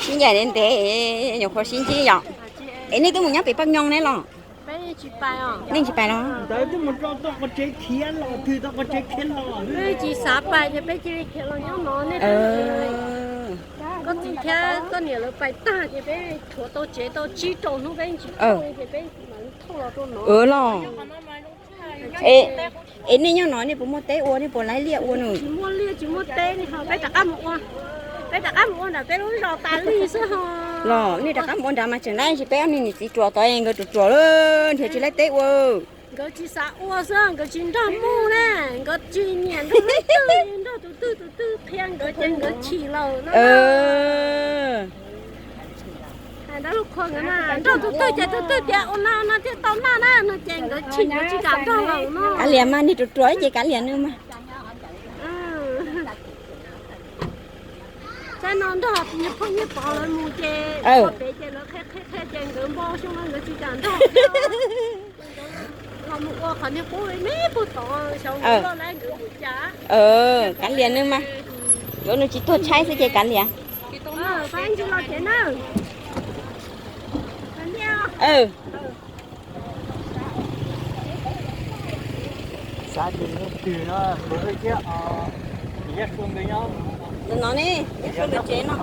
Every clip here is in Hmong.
Sib ncaim ntev ntev, nyuam qhuav sib ntsib yom. Es nej twb mus nyob pem Paj Nyoog ne los? Nej tsis pais los? Tsis xav pais ces peb cia li khiav los nyob no. Koj txiv thiab koj niam lawv pais tag ces peb tshuav tau tsev tau tsib rau hnub peb tsis thauj li ces peb mam li thauj los rau no. Los. Es nej nyob no nej puas muaj teb ua, nej puas laib liaj ua no? Tsis muaj liaj tsis muaj teb li ho peb rov qab mus ua, peb rov qab mus ua nram peb lub zos tas li xwb ho. Los nej rov qab mus ua nrad mas tseem laib tsis peb ob niag niam txiv ruam tod nkawd ruam ruam lawm nrhiav tsis laib teb ua. Nkawd tsis xav ua xwb, nkawd tsis nrog mus na, nkawd tsis nyiam nrog leej twg, nrog tus twg tus twg qhia nkawd ces nkawd chim lawm no. Hais nrog lub qhua nkawd mas nrog tus twg ces tus twg tias ua no no thiaj tau noj na no ces nkawd chim nkawd tsis kam nrog lawm no. Kav liam mas, niag ruam ruam ces kav liam nws mas. Saib no nrog nyias phooj nyias pov lawv mus ces ua pem ces lawv qhia qhia qhia ces nkawd npo xyoo no nkawd tsis kam nrog. Los mus ua qhov niag qub me puag tod xyov nkawd loj lawm nkawd mus cas. Kav liam nws mas, yuav nws tsis tuag tshaib xwb ces kav liam. Faib ntsis los tsev na. Xav tias twg no Npus Hwj thiab Yaj Sua nkawd nyob. Ntawm no ne, Yaj Sua nkawd tsev no.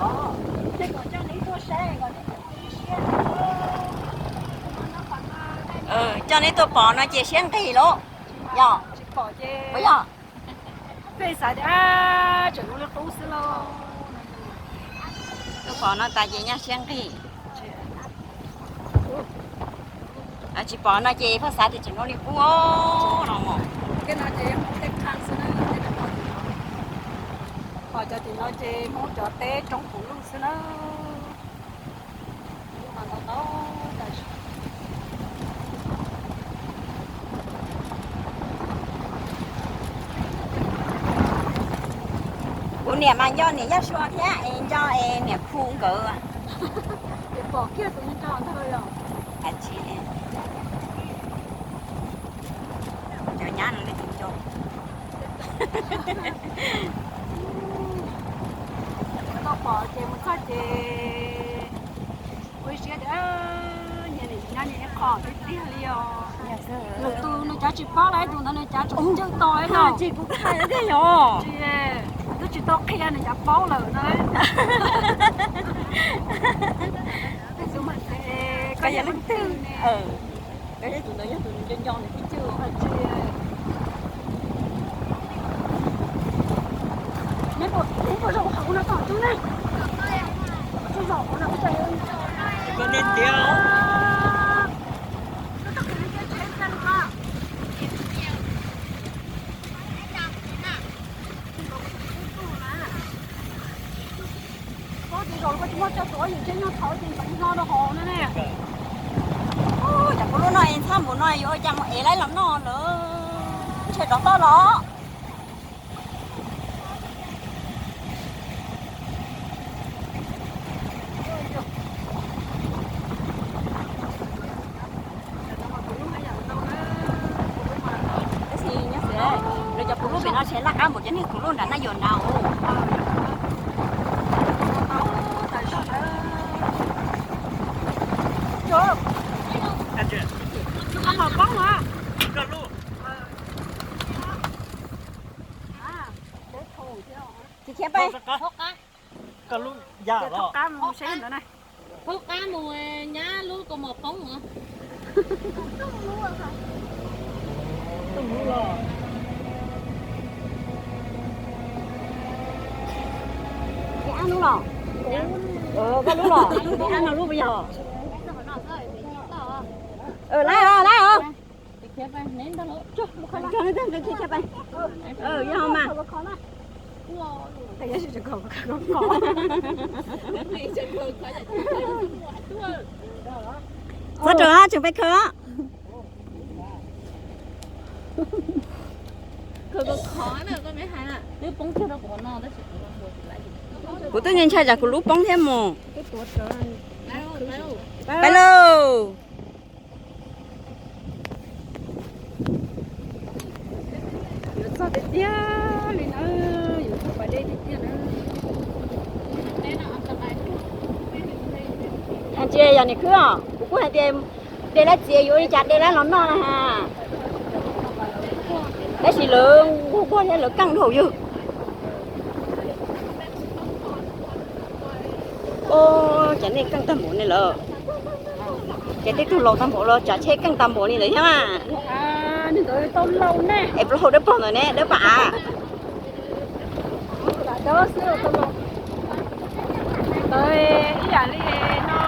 Coj neb tuaj pom no ces siab nqig lauj. Yog, puas yog? Peb xav tias tseem ua li qub xwb lauj. Tuaj pom no tas ces nyaj siab nqig. Tsis pom no ces pheej xav tias tseem ua li qub no mus. Ho cov tim no ces Hmoob cov teb roob puv luj xwb na. Kuv niam mas nco niam Yaj Sua thiab es nco es niam Khu nkawd. Cov nyab no nej tsis nco. Tau pom ces mus txog ces ua siab tias nyias niam tsis nyob nyias ib qho tiag tiag li os. Lwm tus nws cav tsis paub lawm, tus ntawd nws cav tsis ncaj to no. Tsis, kuv hais tiag yog. Twb tsis tau qhia nws cav paub lawm na. Koj yog leej twg? Koj yog tus ntawd yog tus nco nco nws pib cwj. Neb puas zaum hauv no tom tub na? Zaum hauv no. Koj niag tiag. Pob tsis zaum koj tsis muaj tso tuav yus ntsej nyuag thaum ces npaj no rau hauv no ne. Cov kuv lub no es ntxhab npaum no yuav ua cas mus ev laib los noj lawm. Ntshe rov toj los. Tab sis nyob xwb, lawv cov kuv lub pem no ntshe laj qab npaum cov niag kuv lub nram na yuav nrad os. Tsis khiav pais. Koj lub yam los. Hauv qab mus nyab lub kaus mom poob os. Ab lub los. Koj lub los. Ab no lub puas yog? Lab os, lab os. Yog mas. Txhob raws, tseem pais khaws. Kuv twb ntshai tsam kuv lub poob thiab mus. Pais lauj. Yuav txog tiag tiag li Hais tias yog niam khwb os, kuv kuj hais tias de lab txiav yuav ua li cas de lab los noj na has. Tab sis lawv nquag nquag thiab lawv keej dhau yawg. Ces nej keej tag npaum ne lawm. Ces tej tug laus tag npaum los tsav tsheb keej tag npaum li ntawd thiab mas. Es plaub hau dawb paug ntawd ne, dawb paug av. Ntawd ib yam li no,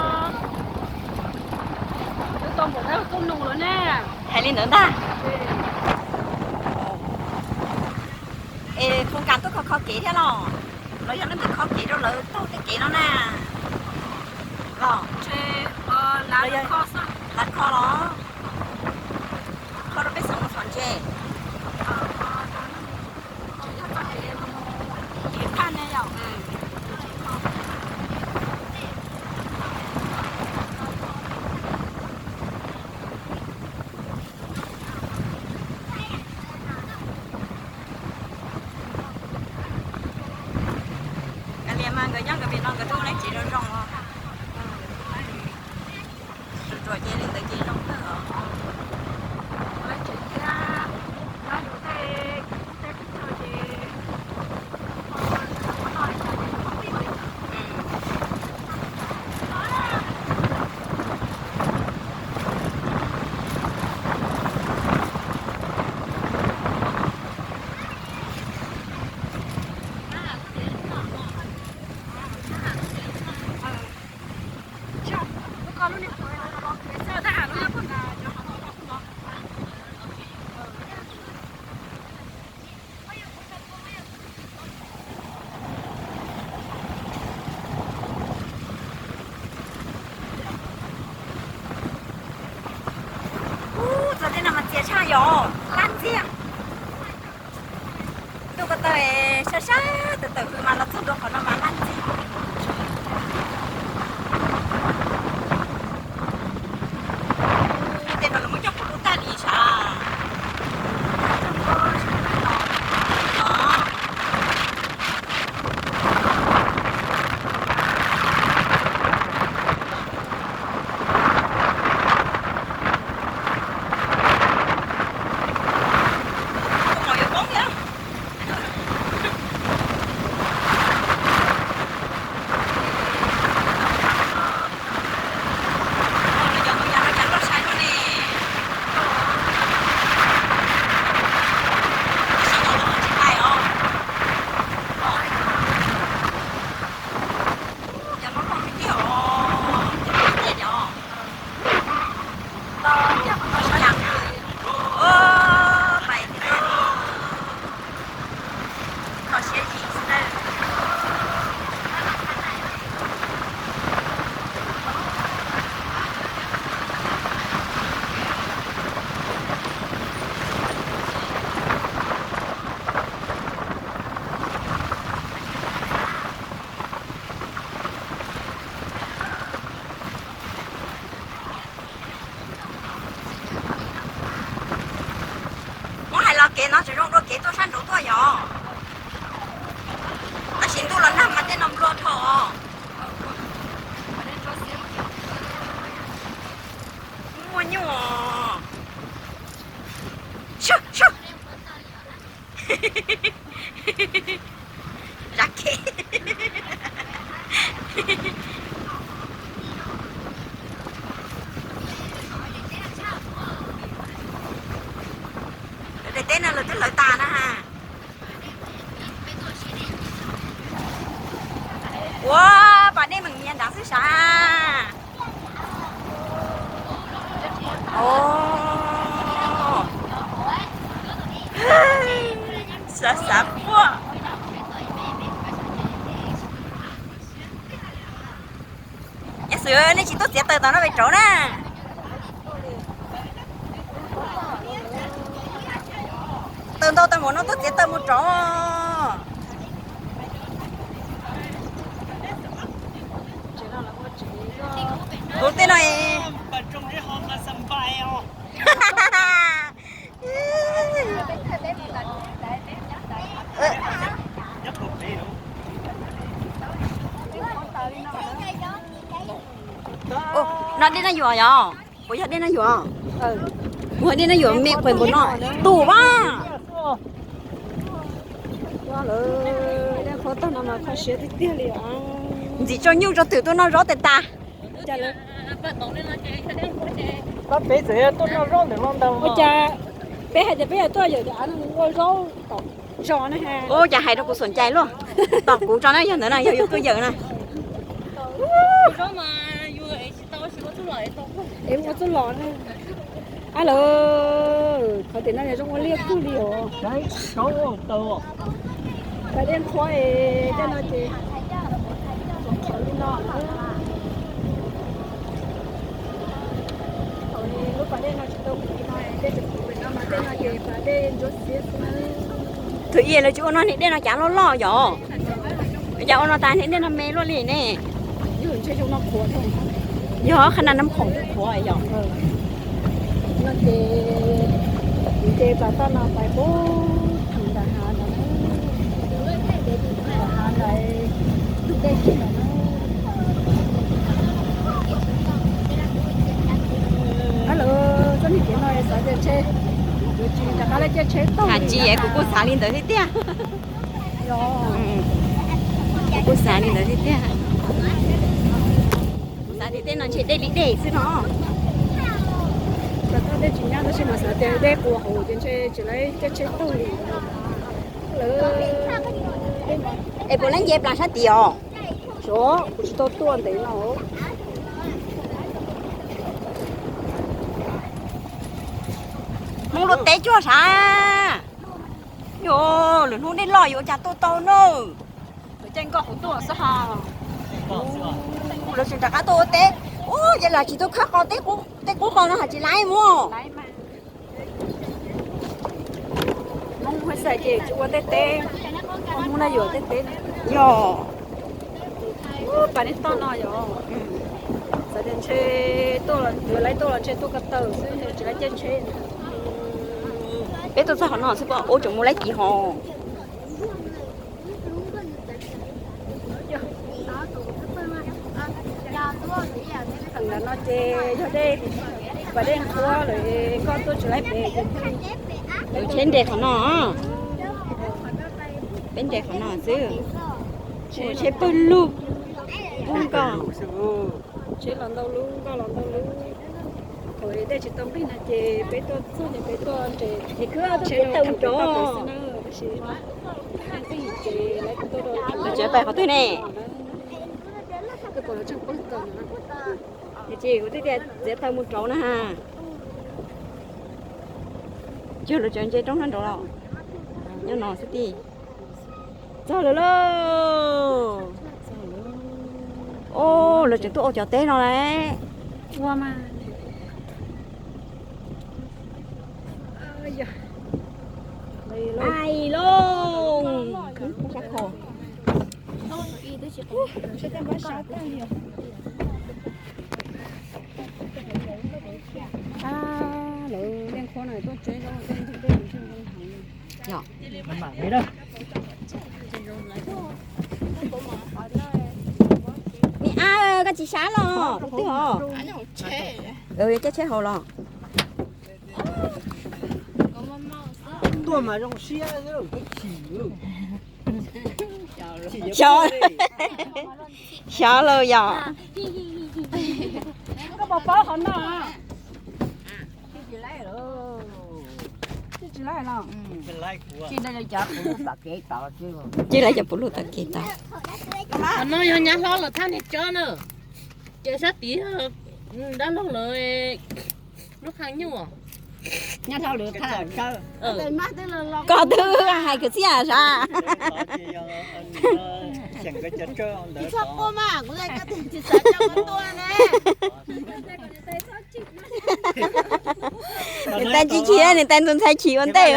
tau npaum tab tub nus lawm ne. Hais li ntawd ntag. Es Foo Kas tuaj kho kho kev thiab los? Los yog leej twg kho kev rau lawv taug tej kev no na? Los, los yog lawv kho los? Kho rau peb xeem mus tom ntses. Kav liam mas nkawd nyob nkawd pem no nkawd twb ua lub tsev zoo zoo os. Ruam ruam ces li ntawd ces zoo kawg os. Ub, txog tej no mas txias tshaj yom, laj ntxiag. Ntuj ko taw sab sab tawm tawm hws mas los txog ntua qhov no mas laj ntxiag. Tej no lawv muab coj pum dub tag li sav. Muab hais los kev no tseem zoo dua kev tuaj sab nraud tuaj yom. Tab sis ntuj los nag mas tej no nplua dhau. Muaj nyuj os. Zab khev. Lawv daim teb no lawv twb hlawv tas na ha. Ua, pam nej meem nyias nrad xwb sav. Xav xav puag. Yog xwb nej tsis tuaj txiav taws tom no pem rauv na. Taws ntau tag npaum no tuaj txiav taws mus rauv. Kuv tej no. Dej Naj Yuam yog? Puas yog Dej Naj Yuam? Puas dej Naj Yuam me quas npaum no? Tus vaj. Ntxim tsaus nyuj rau twm tuaj noj zaub tas tas. Ua cas peb hais tias peb yog tuaj yawm av no ua zaub tom zos ne? Ua cas hais rau kuv xom cai luaj. Tos kuv tso na, yog ntawd na yog yus tuaj yawm na. Es ua txuj lom ne. Ab lawm, qhov tim no yog zoo ua liaj kug li os. Pas dej qhuav es tej no ces qhov li no. Lub pas dej no tsis tau kuv no, dej tsis kuv no mas tej no ces pas dej ntsuab xiab xwb na. Thaum ub lawv tsis ua no niag dej no cas loj loj yom? Cas ua no tas niag dej no me luaj li ne? Yog ntshe zoo no qhuav, yog qhab nab nab khoom twb qhuav yom? No ces, ces plas toj no pais pub theem ntawm hav ntawd, hav ntawd tus dej kiag ntawd na. Ab lawm, txoj niag kev no xav tias ntshe yuav tsis rov qab lawv caij tsheb tuaj. Tsis es kuv kuj xav li ntawd thiab tiag. Kuv kuj xav li ntawd thiab tiag. Kuv xav tias tej no ntshe dej li dej xwb no. Tsis nyab tab sis mas xav tias dej quas hauv ces ntshe tsis lawv caij tsheb tuaj li. Es puas lawv nce plas sab tid os? Xyov, kuv tsis tau tuaj ntev no. Hmoob luaj teb cuag sav. Yog lwm hnub dej loj yuav cas tuaj tau na. Lawv caij nkoj hauv tuaj xwb ha. Lawv tseem rov qab tuaj ua teb. Ub, ces lawv tsis tuaj khawb qos, tej qub qos no hais tsis laib muaj. Hmoob Hais Xais ces tsis ua tej teb, Hmoob Naj Yuam tej teb. Yog. Pas dej toj no yog. Xav tias ntshe tuaj, yuav lawv tuaj los ntshe tuaj ko taw xwb, tsis lawv caij tsheb. Peb tuaj txog qhov no xwb, ub, tseem muaj laib tiv hov. Theem ntawm no ces yog dej, pas dej qhuab lawm, nkoj tuaj tsis laib pem. Tus tsheb nres qhov no, peb nres qhov no xwb. Tsheb pawg lug, pub nkoj. Tsheb los ntau lub, nkoj los ntau lub. Thaum dej tsis tau nqig no ces peb tuaj txog ces peb tuaj nres, tsheb tau mus rov xwb na, tab sis nqig ces lawv tuaj rau. Lawv tseem pais qhov twg ne? Ces kuv twb tias txiav taws mus rauv na ha. Yog lawv tseem ntse roob no nraud los? Nyob no xwb tij. Txog lawm lauj. Os, lawv tseem tuaj ua cov teb no lauj. Ais lauj. Lawv dej qhuab no tuaj tseb zaub tej ntug dej ntug heev. Niam a, koj tsis sab los? Tus twg os? Caij tsheb hauv los? Tuaj mas zoo siab, chim. Xyov, xyov lauj yom. Koj puas paub qhov no? Tsis laib los? Tsis laib cov puv lug tom kev tod. Qhov no yog nyab hlob lawv thaj niag tsob na. Ces sab tid dab laug lawv lub qhov nyuj. Nyab hlob lawv thaj tsob. Koj twb hais kwv txhiaj sav. Nws tais tsis chim, nws tais ntxhais ntxhais chim ua ntej.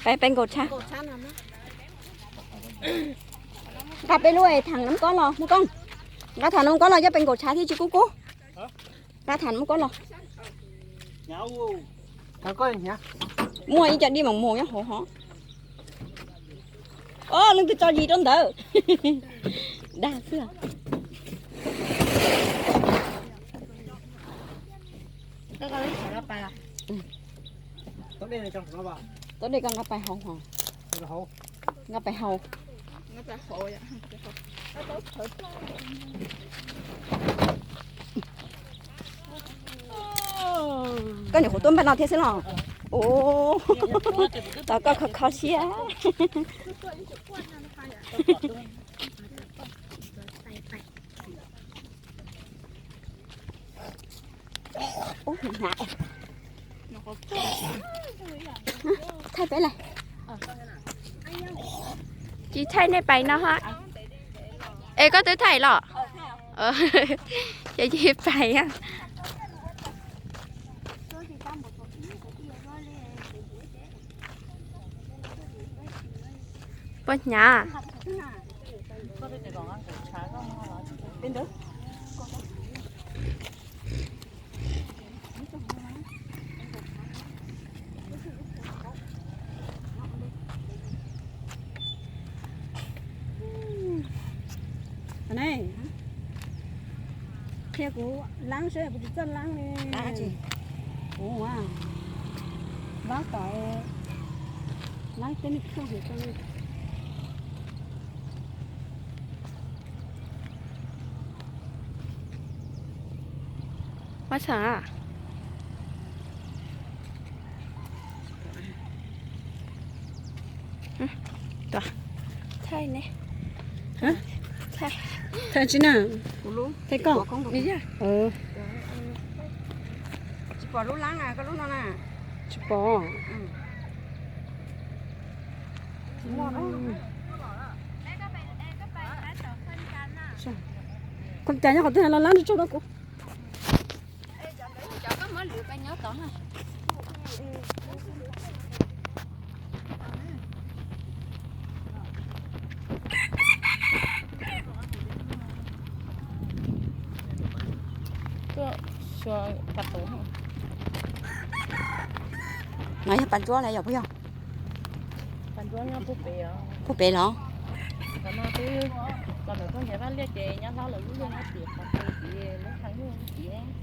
Peb, peb nkaus tshab. Nqa peb lub thav nab kob los Hmoob Koob. Nqa thav nab kob los coj pes nkaum tshav thiaj tsis kub kub. Nqa thav nab kob los. Muaj ib co dej mas muag nyob hauv hov. Os, leej twg tso zis rau ntawd. Dag xwb. Tau dej koj nqa pais hauv hov. Nqa pais hauv. Koj nyuam qhuav tuaj npaj no thiab xwb los? Ua, tau koj kho kho siab. Thaij peb lawm. Tsis thaij nej pais no hos. Es koj twb thaij los? Ces cia pais. Puas hnyav? Qhia kuv laab seb kuv tsis txawj laab li. Kuv ua vaab tom laab teb neej khaj hauv rau. Muab txham. Thaij ne. Thaij tsi na? Thaij koj. Tsis pom lub laab, koj lub no na. Tsis pom. Qhov cas nyob qhov twg los laab tsuag tsuag rau kuv. No yog pas ntsuab los yog puas yog? Puag pem los?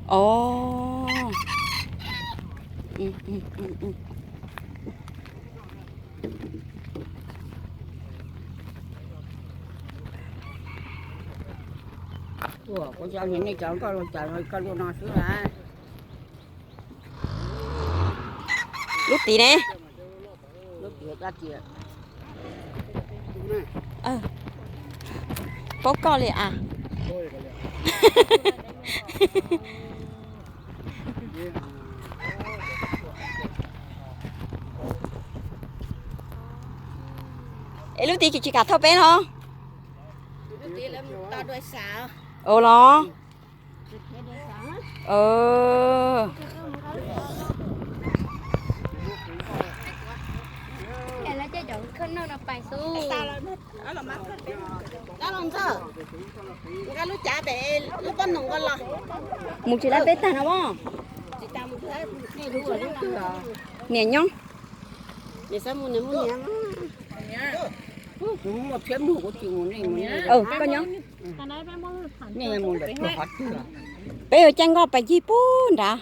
Os. Kuv cov niag nej cov koj luaj cas los koj luaj no xwb las. Lub tid ne? Paub koj li as. Es lub tid tsis kam thauj peb no? Ua los. Mus tsis laib peb tag no as. Niam nyob. Koj nyob. Peb yuav caij nkoj pais ncig puag nrad.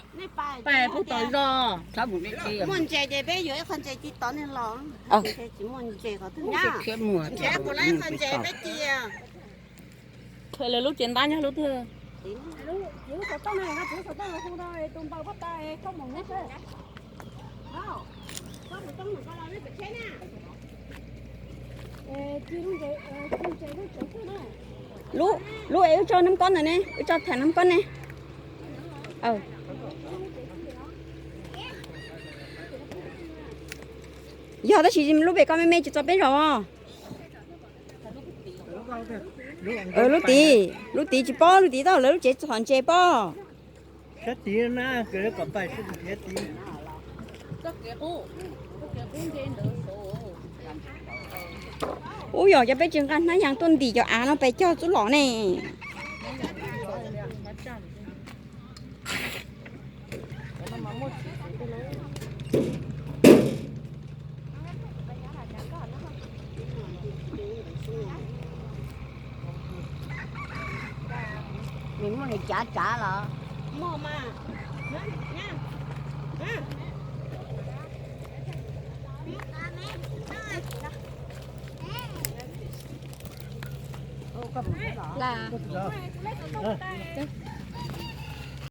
Lawv lub cev ntab nyob lub twg? Lub, lub es wb tso nab kob ntawd ne, wb tso tham nab kob ne. Yog tab sis lub pem koj me me tsis txog peb zos. Lub tid, lub tid tsis paub, lub tid tau lawv lub tsev txhom ntses pob. Ub, yog cov peb tsis nqa hnab yas tuaj ntim cov av no pes cog txuj lom ne. Nws muaj nws cav tsav los?